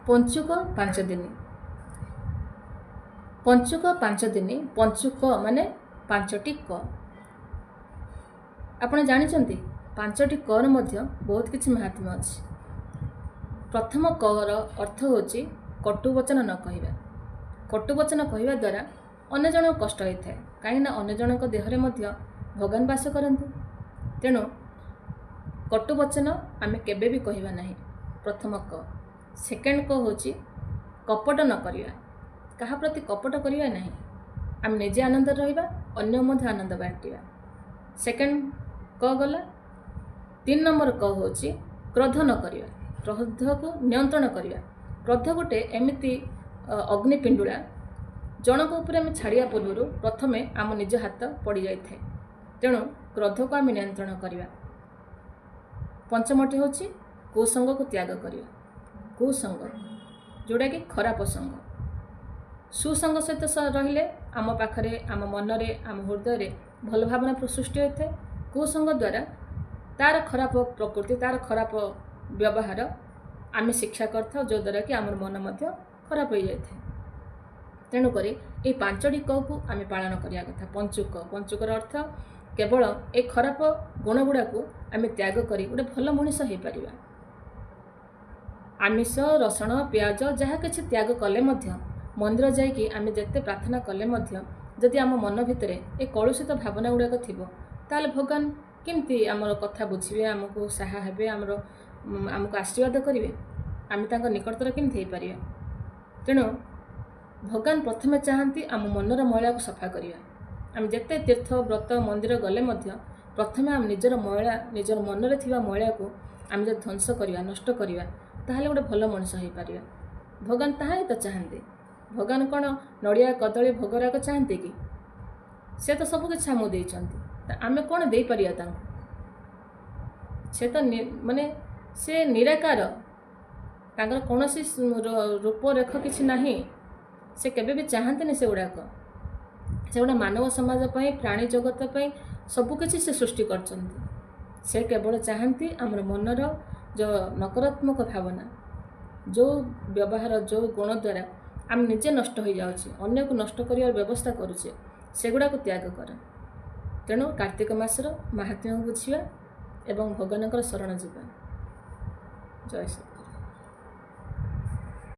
ପଞ୍ଚୁକ 5 ଦିନ। ପଞ୍ଚୁକ 5 ଦିନ। ପଞ୍ଚୁକ ମାନେ 5ଟି କ। ଆପଣ ଜାଣିଛନ୍ତି, 5ଟି କର ମଧ୍ୟ ବହୁତ କିଛି ମାହାତ୍ମ୍ୟ ଅଛି। ପ୍ରଥମ କର ଅର୍ଥ ହେଉଛି କଟୁବଚନ ନ କହିବା। କଟୁବଚନ କହିବା ଦ୍ୱାରା ଅନ୍ୟ ଜଣଙ୍କୁ କଷ୍ଟ ହୋଇଥାଏ, କାହିଁକିନା ଅନ୍ୟ ଜଣଙ୍କ ଦେହରେ ମଧ୍ୟ ଭଗବାନ ବାସ କରନ୍ତି। ତେଣୁ କଟୁବଚନ ଆମେ କେବେ ବି କହିବା ନାହିଁ, ପ୍ରଥମ କ। ସେକେଣ୍ଡ କ ହେଉଛି କପଟ ନ କରିବା। କାହା ପ୍ରତି କପଟ କରିବା ନାହିଁ। ଆମେ ନିଜେ ଆନନ୍ଦରେ ରହିବା, ଅନ୍ୟ ମଧ୍ୟ ଆନନ୍ଦ ବାଣ୍ଟିବା। ସେକେଣ୍ଡ କ ଗଲା। 3 ନମ୍ବର କ ହେଉଛି କ୍ରୋଧ ନ କରିବା, କ୍ରୋଧକୁ ନିୟନ୍ତ୍ରଣ କରିବା। କ୍ରୋଧ ଗୋଟେ ଏମିତି ଅଗ୍ନି ପିଣ୍ଡୁଳା, ଜଣଙ୍କ ଉପରେ ଆମେ ଛାଡ଼ିବା ପୂର୍ବରୁ ପ୍ରଥମେ ଆମ ନିଜ ହାତ ପଡ଼ିଯାଇଥାଏ। ତେଣୁ କ୍ରୋଧକୁ ଆମେ ନିୟନ୍ତ୍ରଣ କରିବା। ପଞ୍ଚମଟି ହେଉଛି କୁସଙ୍ଗକୁ ତ୍ୟାଗ କରିବା। କୁସଙ୍ଗ ଯେଉଁଟାକି ଖରାପ ସଙ୍ଗ। ସୁସଙ୍ଗ ସହିତ ରହିଲେ ଆମ ପାଖରେ, ଆମ ମନରେ, ଆମ ହୃଦୟରେ ଭଲ ଭାବନା ସୃଷ୍ଟି ହୋଇଥାଏ। କୁସଙ୍ଗ ଦ୍ୱାରା ତା'ର ଖରାପ ପ୍ରକୃତି, ତା'ର ଖରାପ ବ୍ୟବହାର ଆମେ ଶିକ୍ଷା କରିଥାଉ, ଯଦ୍ୱାରା କି ଆମର ମନ ମଧ୍ୟ ଖରାପ ହୋଇଯାଇଥାଏ। ତେଣୁକରି ଏଇ 5ଟି କକୁ ଆମେ ପାଳନ କରିବା କଥା। ପଞ୍ଚୁକ, ପଞ୍ଚୁକର ଅର୍ଥ କେବଳ ଏ ଖରାପ ଗୁଣ ଗୁଡ଼ାକୁ ଆମେ ତ୍ୟାଗ କରି ଗୋଟେ ଭଲ ମଣିଷ ହେଇପାରିବା। ଆମିଷ, ରସୁଣ, ପିଆଜ ଯାହା କିଛି ତ୍ୟାଗ କଲେ ମଧ୍ୟ, ମନ୍ଦିର ଯାଇକି ଆମେ ଯେତେ ପ୍ରାର୍ଥନା କଲେ ମଧ୍ୟ, ଯଦି ଆମ ମନ ଭିତରେ ଏ କଳୁଷିତ ଭାବନା ଗୁଡ଼ାକ ଥିବ, ତାହେଲେ ଭଗବାନ କେମିତି ଆମର କଥା ବୁଝିବେ, ଆମକୁ ସାହା ହେବେ, ଆମକୁ ଆଶୀର୍ବାଦ କରିବେ? ଆମେ ତାଙ୍କ ନିକଟତର କେମିତି ହେଇପାରିବା? ତେଣୁ ଭଗବାନ ପ୍ରଥମେ ଚାହାନ୍ତି ଆମ ମନର ମଇଳାକୁ ସଫା କରିବା। ଆମେ ଯେତେ ତୀର୍ଥ, ବ୍ରତ, ମନ୍ଦିର ଗଲେ ମଧ୍ୟ ପ୍ରଥମେ ଆମ ନିଜର ମଇଳା, ନିଜର ମନରେ ଥିବା ମଇଳାକୁ ଆମେ ଯଦି ଧ୍ୱଂସ କରିବା, ନଷ୍ଟ କରିବା, ତାହେଲେ ଗୋଟେ ଭଲ ମଣିଷ ହେଇପାରିବା। ଭଗବାନ ତାହା ହିଁ ତ ଚାହାନ୍ତି। ଭଗବାନ କ'ଣ ନଡ଼ିଆ, କଦଳୀ, ଭୋଗରାଗ ଚାହାନ୍ତି କି? ସେ ତ ସବୁ କିଛି ଆମକୁ ଦେଇଛନ୍ତି, ତ ଆମେ କ'ଣ ଦେଇପାରିବା ତାଙ୍କୁ? ସେ ତ ମାନେ ସେ ନିରାକାର, ତାଙ୍କର କୌଣସି ରୂପରେଖ କିଛି ନାହିଁ। ସେ କେବେ ବି ଚାହାନ୍ତିନି ସେଗୁଡ଼ାକ। ସେଗୁଡ଼ା ମାନବ ସମାଜ ପାଇଁ, ପ୍ରାଣୀ ଜଗତ ପାଇଁ ସବୁକିଛି ସେ ସୃଷ୍ଟି କରିଛନ୍ତି। ସେ କେବଳ ଚାହାନ୍ତି ଆମର ମନର ଯେଉଁ ନକାରାତ୍ମକ ଭାବନା, ଯେଉଁ ବ୍ୟବହାର, ଯେଉଁ ଗୁଣ ଦ୍ୱାରା ଆମେ ନିଜେ ନଷ୍ଟ ହୋଇଯାଉଛେ, ଅନ୍ୟକୁ ନଷ୍ଟ କରିବାର ବ୍ୟବସ୍ଥା କରୁଛେ, ସେଗୁଡ଼ାକୁ ତ୍ୟାଗ କର। ତେଣୁ କାର୍ତ୍ତିକ ମାସର ମାହାତ୍ମ୍ୟକୁ ବୁଝିବା ଏବଂ ଭଗବାନଙ୍କର ଶରଣ ଯିବା। ଜୟ ଶ୍ରୀ